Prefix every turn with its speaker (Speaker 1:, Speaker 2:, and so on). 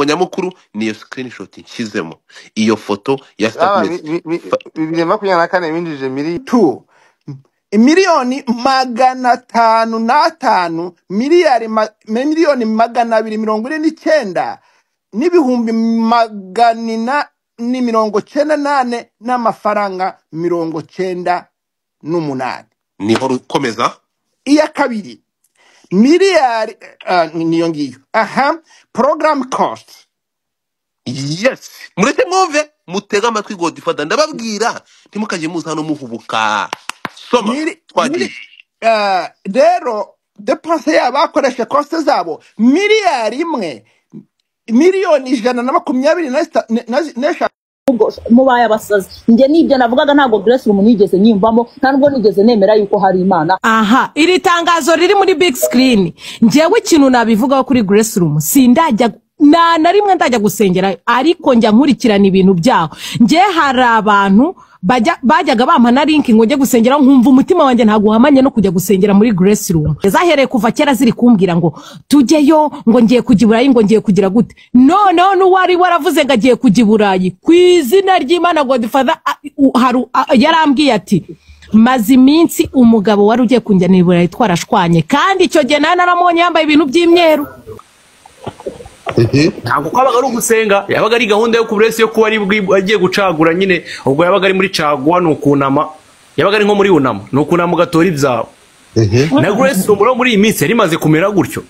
Speaker 1: Nyamukuru niyo screenshot nshyizemo iyo foto ya
Speaker 2: Aba
Speaker 1: statement.
Speaker 2: 2024 binjije mili
Speaker 3: tu 505,000,000 miliyari 249,494,894 n'amafaranga 98.
Speaker 1: Niho rukomeza.
Speaker 3: Iya kabiri miliyari niyo ngiyo aha, program cost.
Speaker 1: Yes, mureke mwumve, mutege amatwi Godfather, ndababwira ntimukajye muza hano muhubuka. Soma. Twagiye.
Speaker 3: Rero dépenses yabo bakoresha, cost zabo, 1,123,000,000.
Speaker 4: Ubwo mubaye abasazi. Njye nibyo navugaga, ntabwo Grace Room nigeze nyimvamo, nta nubwo nigeze nemera yuko hari Imana.
Speaker 5: Aha iri tangazo riri muri big screen, njyewe ikintu nabivugaho kuri Grace Room, sindajya nta na rimwe ndajya gusengera, ariko njya nkurikirana ibintu byaho. Njye hari abantu bajyaga bampa na link ngo njye gusengera, nkumva umutima wanjye ntabwo uhamanye no kujya gusengera muri Grace Room. Zahereye kuva kera ziri kumbwira ngo tujyeyo, ngo ngiye kujya i Burayi, ngo ngiye kugira gute. Noneho n'uwari waravuze ngo agiye kujya i Burayi, ku izina ry'Imana, Godfather, yarambwiye ati maze iminsi umugabo wari ugiye kunjyana i Burayi twarashwanye, kandi icyo gihe nawe naramubonye yambaye ibintu by'imyeru.
Speaker 6: Ntabwo kwabaga ari ugusenga, yabaga ari gahunda yo kuri yo kuba ari agiye gucagura nyine. Ubwo yabaga ari muri caguwa, ni ukunama, yabaga ari nko muri unama, ni ukunama ugatora ibyawe. Na Grace Room rero muri iyi minsi yari imaze kumera gutyo.